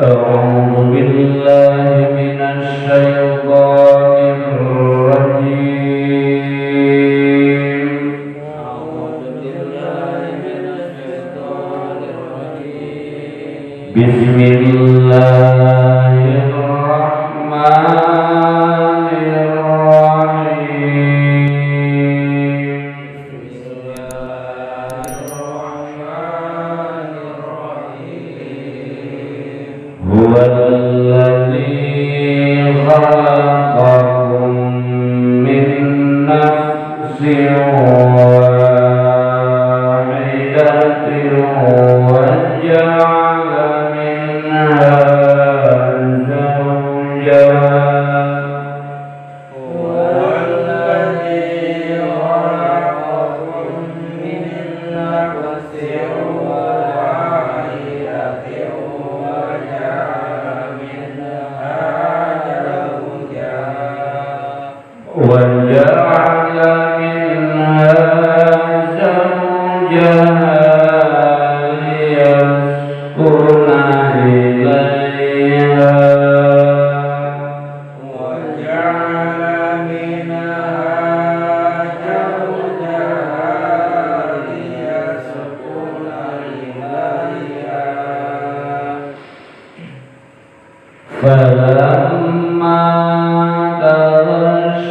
أعوذ بالله من الشيطان الرجيم. أعوذ بالله من الشيطان الرجيم. بسم الله الرحمن الرحيم. بسم الله الرحمن الرحيم. هو الذي خلقكم من نفس واحدة وجعل منها زوجها. هو الذي خلقكم من نفس واحدة وجعل منها زوجها. وجعل منها زوجها ليسكن إليها. وجعل منها زوجها ليسكن إليها. فلما تغشاها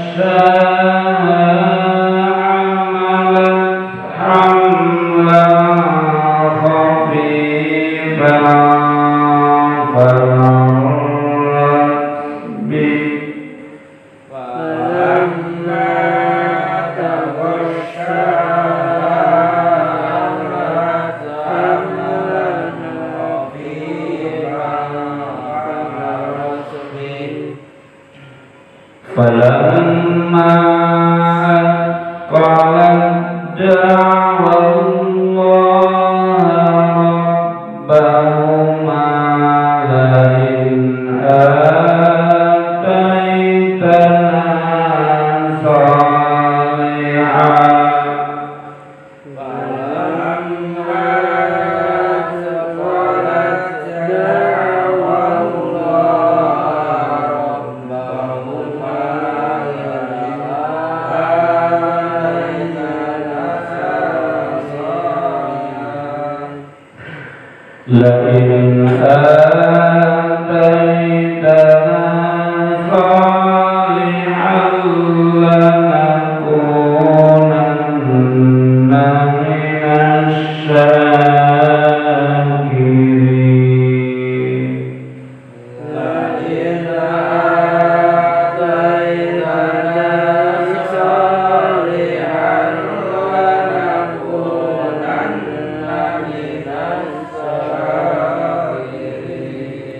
حملت حملا خفيفا فمرت به. فلما تغشاها حملت حملا خفيفا فمرت به. فلما أثقلت دعوا الله ربهما لئن آتيتنا صالحا. فلما أثقلت دعوا الله ربهما لئن آتيتنا صالحا. لئن آتيتنا صالحا لنكونن من الشاكرين. لئن آتيتنا صالحا لنكونن من الشاكرين.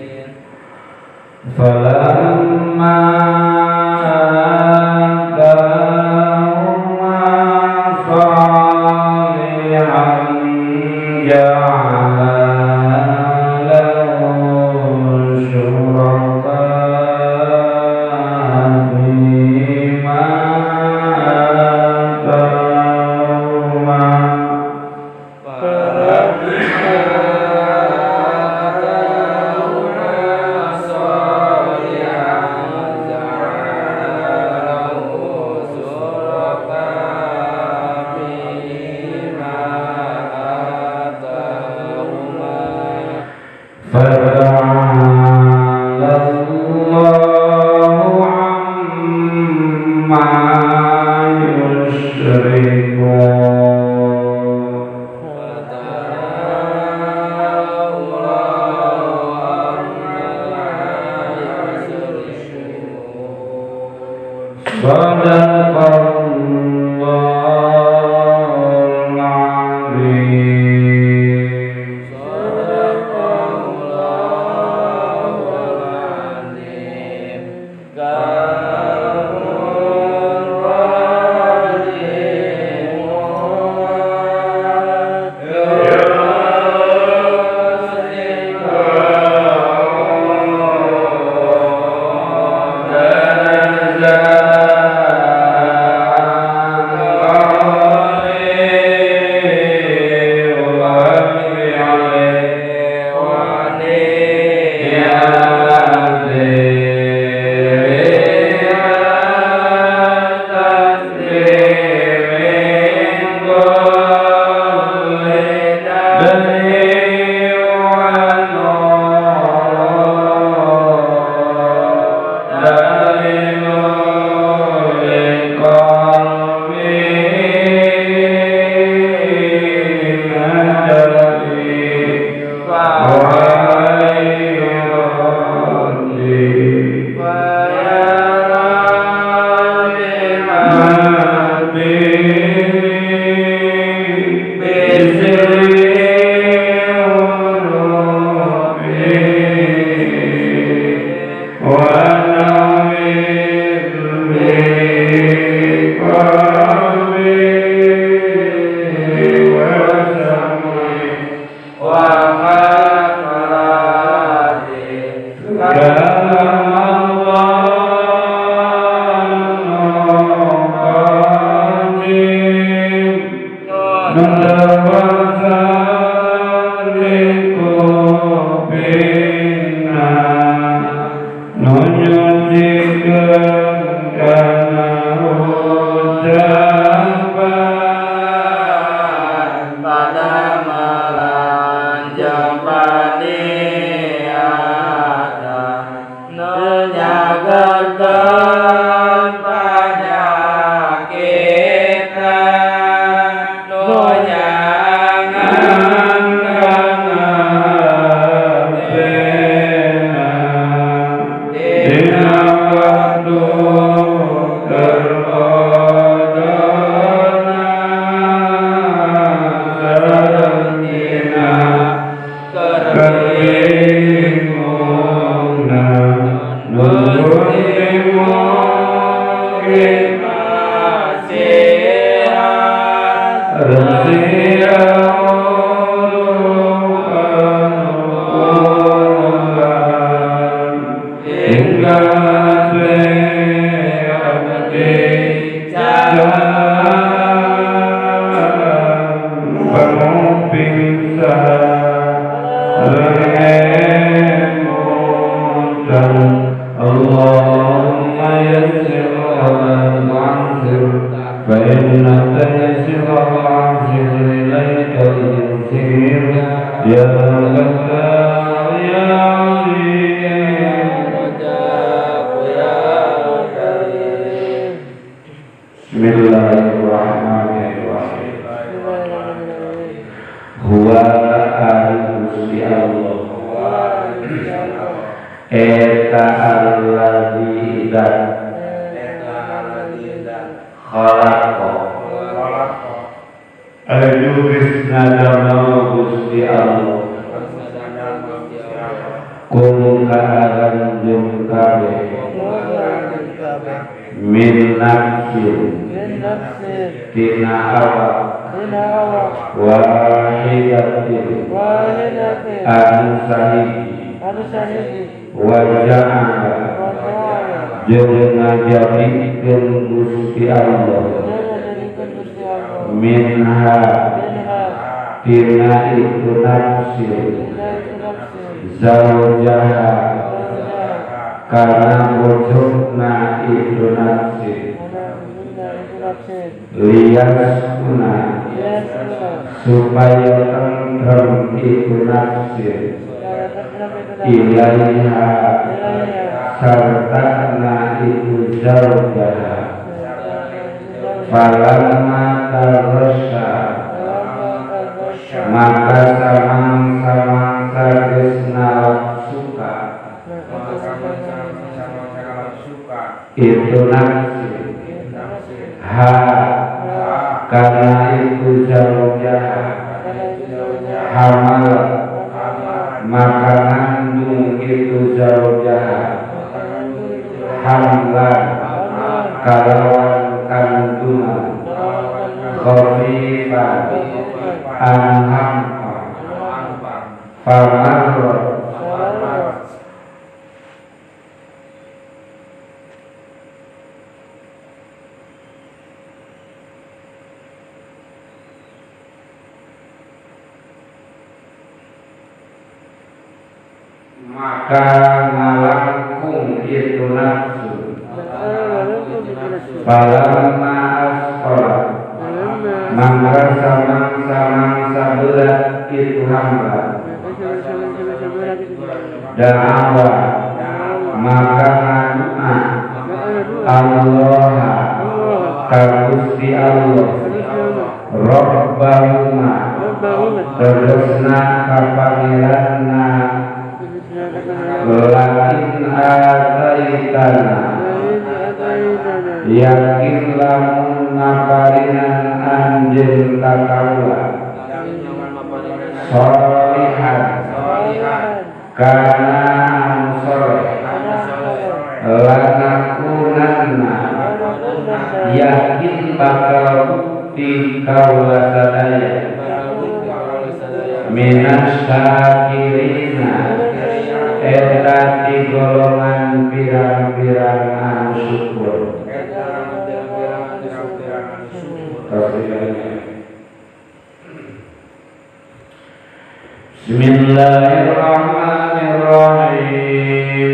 Bismillahirrahmanirrahim.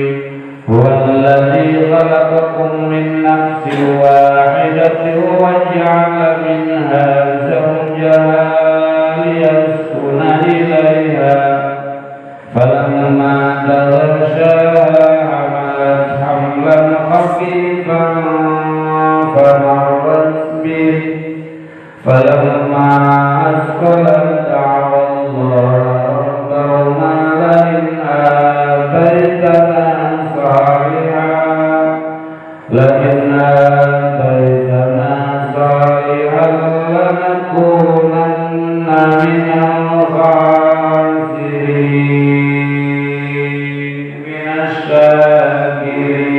Huwallazi khalaqakum min nafsin wahidatin wa ja'ala minha zawjaha liyaskuna ilaiha. Falamma taghashaha hamalat hamlan khafifan famarrat bih. Falamma asqalat da'wa Allah rabbahuma la in ataitana salihan lanakunanna minal khasirin minasyakirin.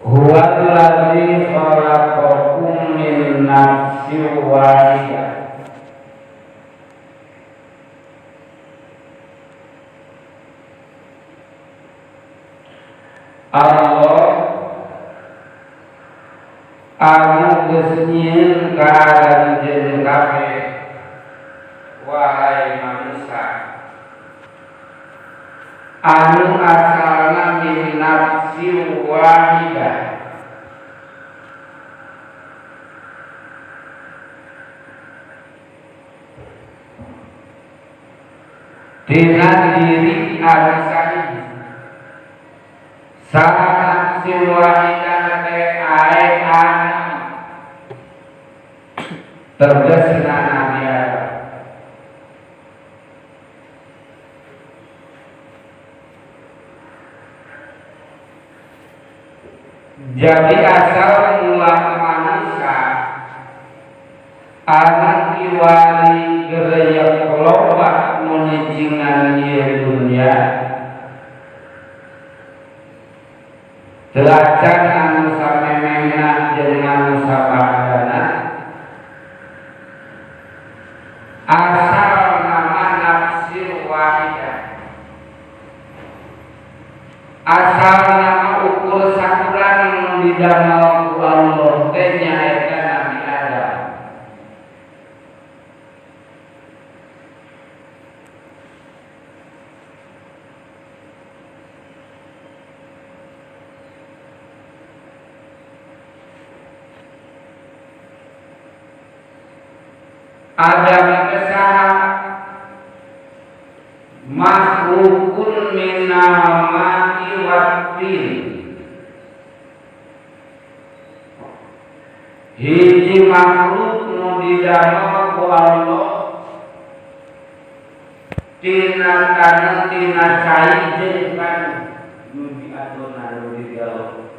Huwallazi khalaqakum min nafsin wahidah. Allah anu geus nyieun ka aranjeun kabeh wahai manusia anu asalna min nafsin wahidah, tina diri anu sahiji. Saha nafsin wahidah teh ae anu tegasna Nabi Adam. Jadi asal mula manusia anu kiwari gereyek loba nu nyicingan ieu dunya teu acan anu samemehna jeung anu sabadana, asal nama nafsin wahidah, asal nama ukur sakurang didamel ku Allah teh nyaeta Nabi Adam. Adam teh saha? Makhlukun minal ma'i wattin. Hiji makhluk nu didamel ku Allah tina taneuh tina cai jeung banyu nu diadona nu digalog.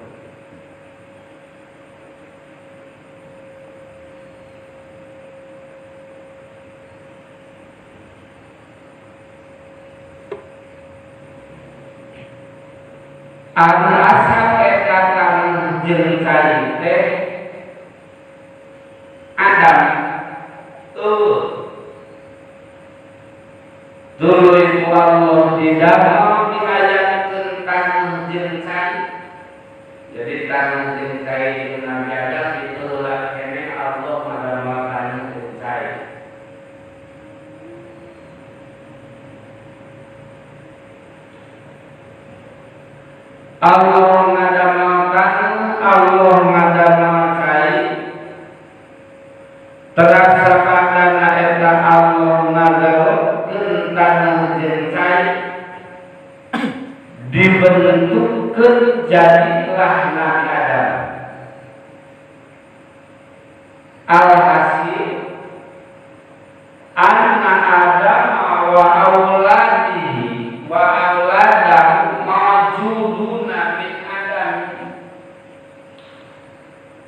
Anu asal eta taneuh jeung cai teh Adam tuluy ku Allah didamel diayakeun taneuh jeung cai. Jadi taneuh jeung cai jeung Nabi Adam diteulak keneh Allah ngadamel taneuh jeung cai. Allah ngadamel taneuh, Allah ngadamel cai. Terasa padana eta Allah ngagalogkeun taneuh jeung cai dibentukkeun jadilah Nabi Adam. Alhasil anna Adam wa auladihi wa auladahu mawjuduna min Adam.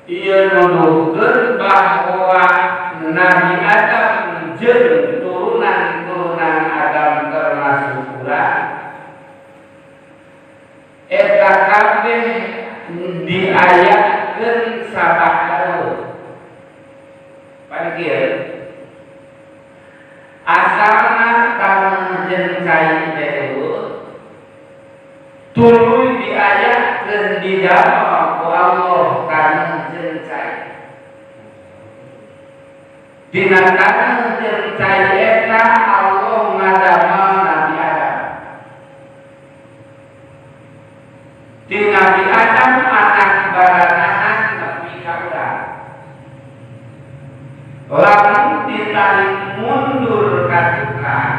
Ieu nuduhkeun bahwa Nabi Adam jeung turunan-turunan Adam termasuk urang eta kabeh diayakeun sabada. Panggil asalna taneuh jeung cai teh tuluy diayakeun didamel ku Allah taneuh Dina taneuh jeung cai eta Allah ngadamel Nabi Adam. Di Nabi Adam anak baranahan nepi ka urang. Lamun ditarik mundur ka tukang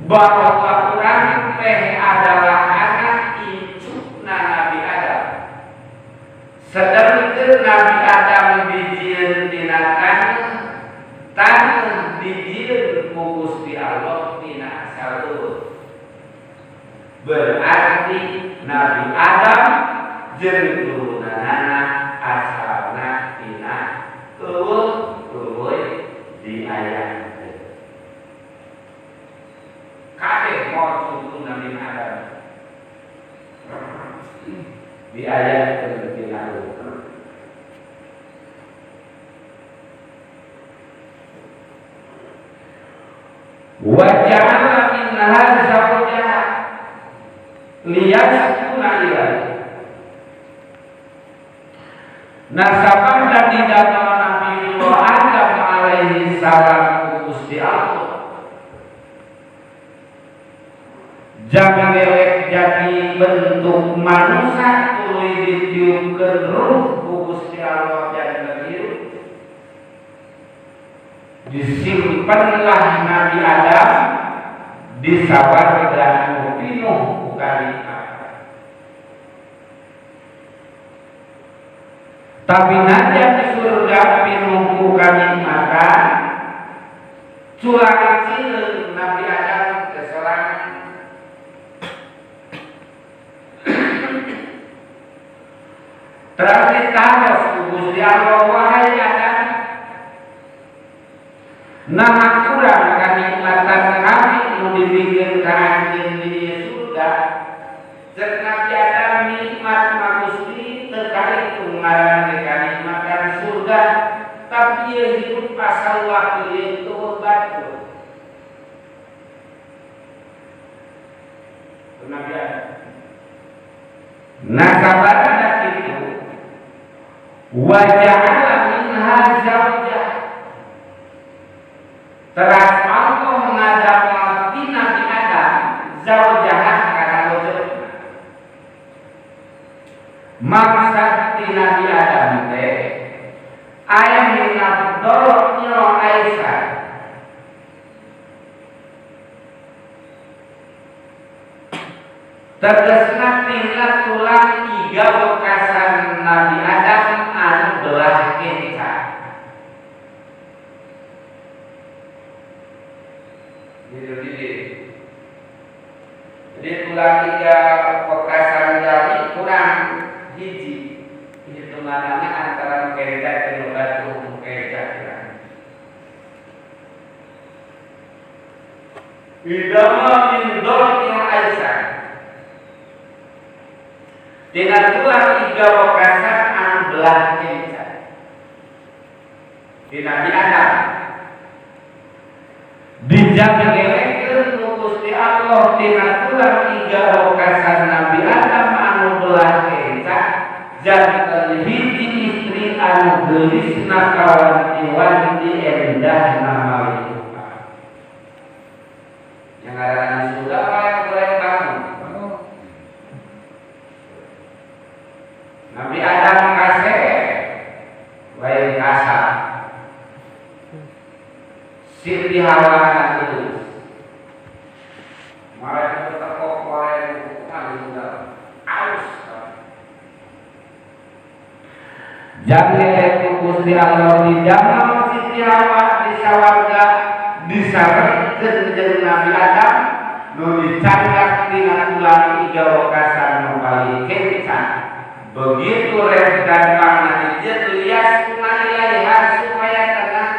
bahwa urang teh adalah anak incukna Nabi Adam. Sedangkan Nabi Adam dijieun tina taneuh, taneuh dijieun ku Gusti Allah tina asal eueuh. Berarti Nabi Adam jeung turunanana asalna tina eueuh tuluy diayakeun. Kabeh mau cucu Nabi Adam diayakeun tina eueuh. Wa ja'ala minha zawjaha liyaskuna ilaihi. Nasabah dan didamel Nabiullah Adam alaihi salam Gusti Allah. Jangan lewek jadi bentuk manusia tuluy ditiupkeun ruh ku Gusti Allah jadi hirup. Disimpanlah Nabi Adam di sawarga anu pinuh ku kanikmatan. Tapi najan di surga pinuh ku kanikmatan, curang cileung Nabi Adam kesorangan. Terus ditaros ku Gusti Allah, wahai Adam, nah kurang kanikmatan kami nu dibikeun ka anjeun di surga. Ceuk Nabi Adam nikmat mah Gusti teu kaitung ngaranna kanikmatan surga, tapi ieu hirup asal waktu ieu teu batur. Nabi Adam. Nah sabarana kitu wa ja'ala minha zawjah. Teras Allah ngadamel ti Nabi Adam zaujahan kana wujudna. Maksad ti Nabi Adam teh aya minat doroknya Aisyah. Tegasna tina tulang iga wekasan Nabi Adam anu belah kenca. Jadi tulang iga wekasan jami kurang hiji. Hitunganna antara kenca jeung batu kenca kurang. Idama min doroknya Aisyah. Tina tulang iga wekasan anu belah kenca. Di Nabi Adam dijagelekeun ku Gusti Allah tina tulang iga wekasan Nabi Adam anu belah kenca janten hiji istri anu geulisna kawanti-wanti endahna maliputa. Yang ngaranna surga apa yang goreng bangun? Nabi Adam kasih lain kasar Siti Hawa terus malah itu tekok lain hukuman sudah aus. Jangan Gusti Allah didamel Siti Hawa di sawarga disarekeun jeung Nabi Adam nu dicandak tina tulang iga wekasan nu paling kenca. Begitu rek gampang dijieun lias ilaiha supaya tenang,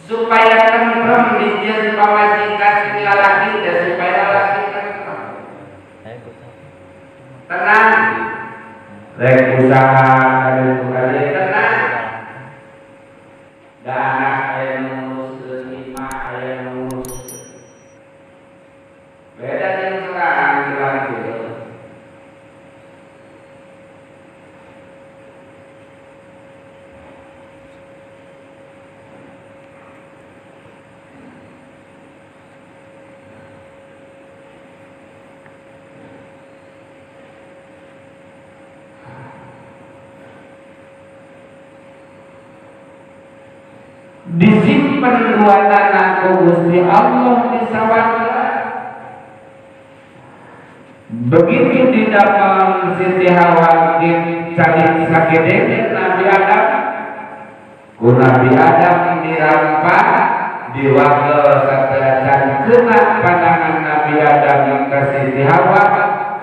supaya tentrem dijieun pamajikan si lalaki dan supaya lalaki tentrem. Tenang. Rek usaha kaditu kadieu tenang. Da anak aya nu nguruskeun imah aya nu nguruskeun. Beda jeung sekarang kira-kira. Disimpan dua tanah ku Gusti Allah di sawarga. Begitu di dalam Siti Hawa dicari sakit Nabi Adam, ku Nabi Adam dirampak diwagel sateuacan kena pandangan Nabi Adam ka Siti Hawa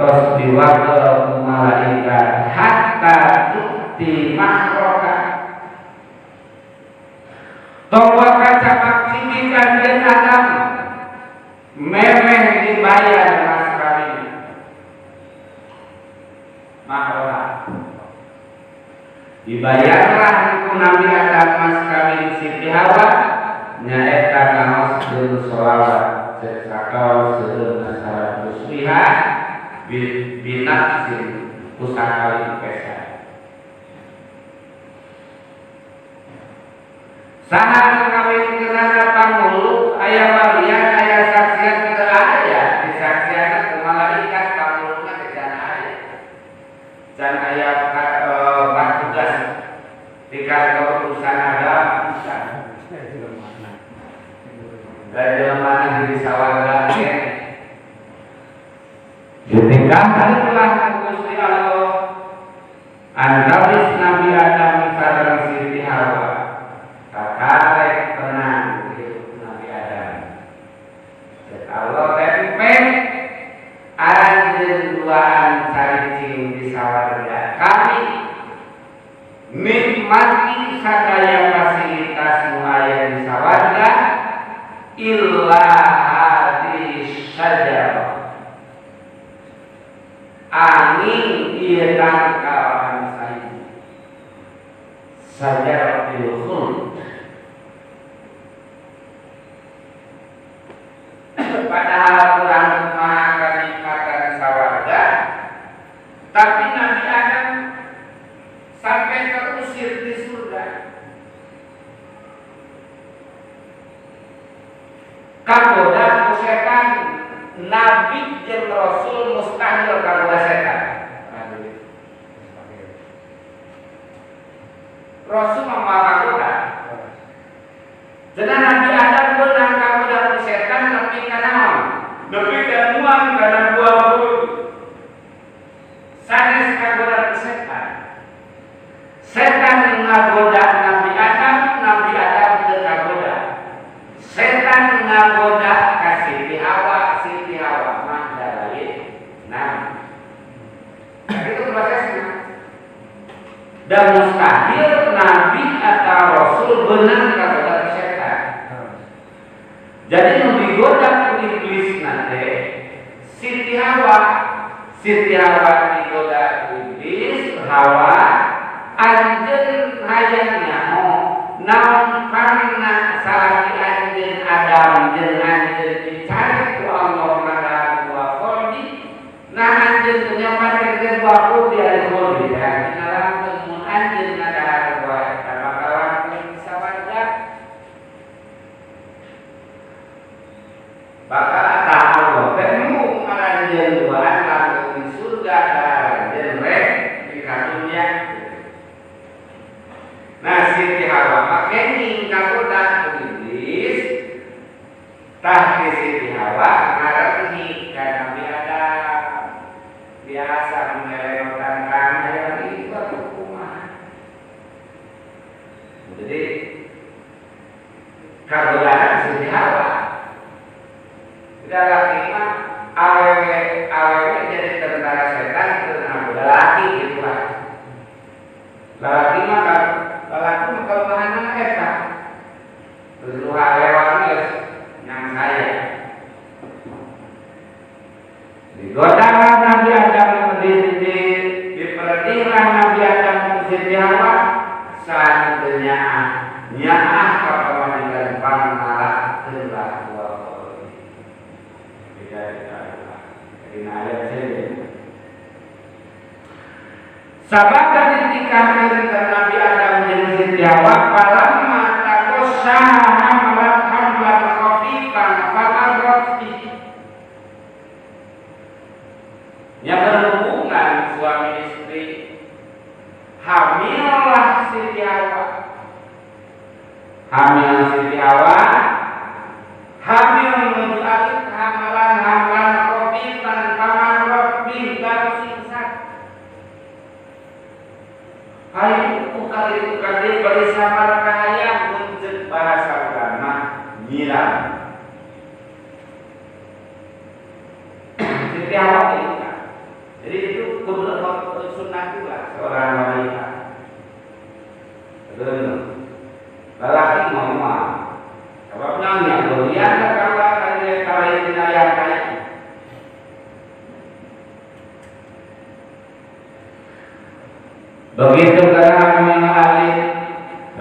tos diwagel ku malaikat hatta tuti mahroka. Towa kacapak cibikan jeung Adam memeh dibayar mas kawin mahroka. Dibayarlah ku Nabi Adam mas kawin Siti Hawa nyaeta ngaoskeun sholawat cek sakaos seueurna 100 liha binafsin ku sakali pesa. Saha nu kawinkeunana pangulu aya walian aya saksian teu aya disaksianna ku malaikat panguluna teh can aya. Can aya patugas di kantor urusan agama can. Dari di sawarga ditingkahkanlah Gusti Allah antawis Nabi Adam sareng Siti Hawa kakarek tenang hidup Nabi Adam. Cek Allah tempe anjeun duaan caricing di sawarga kami nikmati sadaya fasilitas nu aya di sawarga illa hadis sajarah angin ieu tangkal sayu sajaratul khuld. Padahal kurang kumaha kenikmatan sawarga, tapi Nabi Adam sampai terusir di surga. Kagoda ku setan, nabi jeung rasul mustahil kagoda setan. Rasul mah kagoda. Cenah Nabi Adam beunang kagoda ku setan nepi ka naon? Nepi ka muang kana buah bulu. Sanes kagoda ku setan. Setan ngagoda Nabi Adam, Nabi Adam teu kagoda. Setan ngagoda ka Siti Hawa, Siti Hawa mah dalain. Nah, itu prosesnya. Dan mustahil nabi atau rasul beunang kagoda setan. Jadi nu digoda ku iblis nate Siti Hawa, Siti Hawa digoda ku iblis, Hawa anjeun hayang nyaho naon karena salaki anjeun Adam jeung anjeun dicari ku Allah maka buah khuldi. Nah anjeun teu nyampakeun buah khuldi ari khuldi ya dina mun anjeun ngadahar buah eta bakal langkung di sawarga bakal atah Allah teh mung anjeun duaan langkung di surga anjeun rek di kadunya. Nah Siti Hawa mah kenging kagoda ku iblis. Tah di Siti Hawa ngarengi ka Nabi Adam. Biasa melerotan kana yang itu kumaha. Jadi kagodaan Siti Hawa. Udah laki mah awewe awewe jadi tentara setan teu ngagoda laki gitu lah. Laki mah laki mah kelemahanna eta. Luha lewat geus nyang saya. Digodalah Nabi Adam diperetihlah Nabi Adam ku Siti Hawa saha teu nyaah nyaah ka pamajikan pangmalahkeun lah buah khuldi. Dina ayat sejen. Sabada ditikahkeun ka Nabi Adam jeung Siti Hawa falamma taqossa hamlan hamlan khafifan famarrat bihi. Yang berhubungan suami istri, hamillah Siti Hawa. Hamil Siti Hawa hamil menuju alit hamalan hamalan khofitan paman rabbi baru singsak. Ayo tukar itu kali bari samar kahayang muncul bahasa ulama nyiram. Siti Hawa itu kan. Jadi itu kudu sunnah juga seorang wanita. Betul. Lelaki mau mah. Sebab nanya, lihat kalau kalian tidak yang kaya. Begitu karena mengalih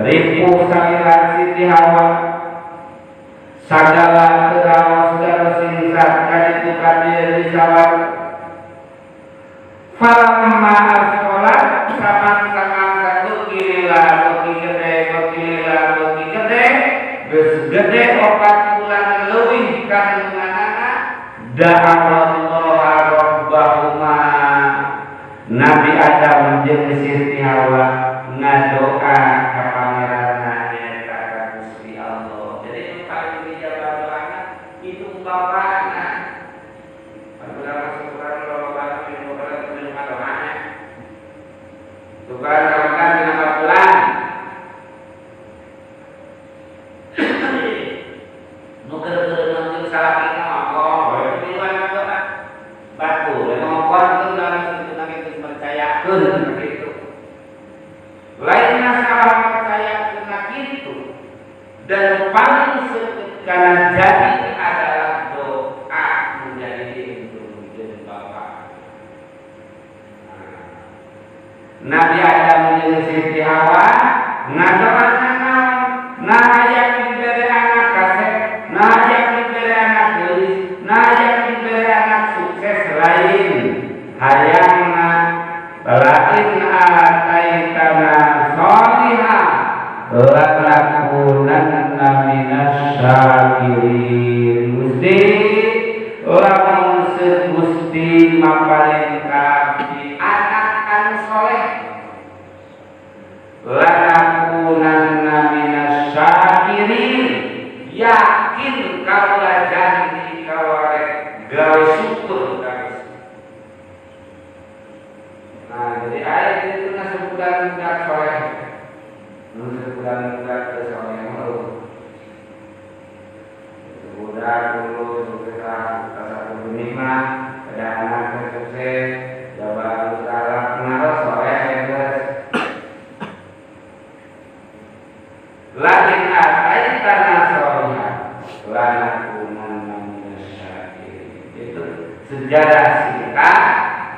ripu saliran Siti Hawa sagala terawas dan singsat kaditu kadir disawat falamma asqalat samang-samang satu kirilah beki gede beki gede geus gede 4 bulan leuwih kandunganana da'awallaha rabbahuma. Nabi Adam jeung Siti Hawa ngadoa ka pangeranna nyaeta ka Gusti Allah. Jadi nu paling dijabah doana itu bapana. Apabila syukuran loba minum doana. Syukuran kawan dina bulan. Nu keur nonton salakina mah oh miluan doa. Batu ngomongkeun dalam percayakeun gitu. Lain masalah percayakeun gitu. Dan paling karena jadi adalah doa menjadi diuntungkeun bapak. Nabi Adam jeung Siti Hawa ngadoana naon? Nah hayang dibere anak kasep, nah hayang dibere anak geulis, nah hayang dibere anak sukses lain. Hayangna lain ataitana sholihah lanakunanna minasyakirin. Gusti lamun Gusti maparin ka abdi anak anu soleh lanakunanna minasyakirin, yakin kaula janji kaula gawe syukur ka Gusti. Nah, jadi ayat itu nasi bulan-bulan soleh, nasi bulan-bulan ke soleh mau. Budak dulu sukses satu lima, ada anak sukses, jabat usaha pengaruh soleh terus. Lain ataitana soleh, lanakunanna minasyakirin. Itu sejarah singkat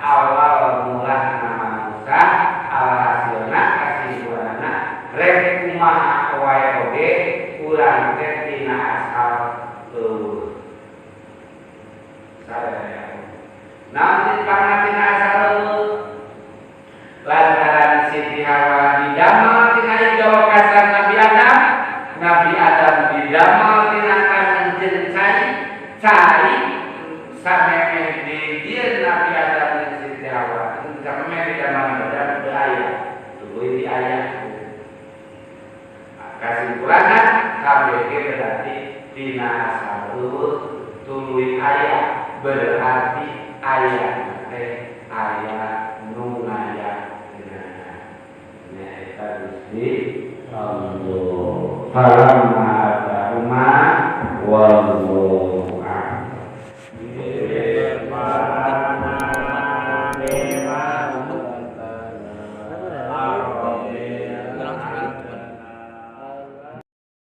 awal mula nama Musa, alhasilna kasimpulanna rek kumaha wae oge urang teh tina asal eueuh. Sadaya. Naon tina asal eueuh? Lantaran Siti Hawa didamel tina igawakasan Nabi Adam, Nabi Adam didamel tina kanjeun cai, cai samemeh di dieu Nabi Adam jeung Siti Hawa samemeh di dalam badan teu aya, tuluy di aya. Kasimpulanna KBG berarti tina asal eueuh tuluy aya, berarti aya teh aya nu ngayakeunana. Nyaeta Gusti Allah. Falam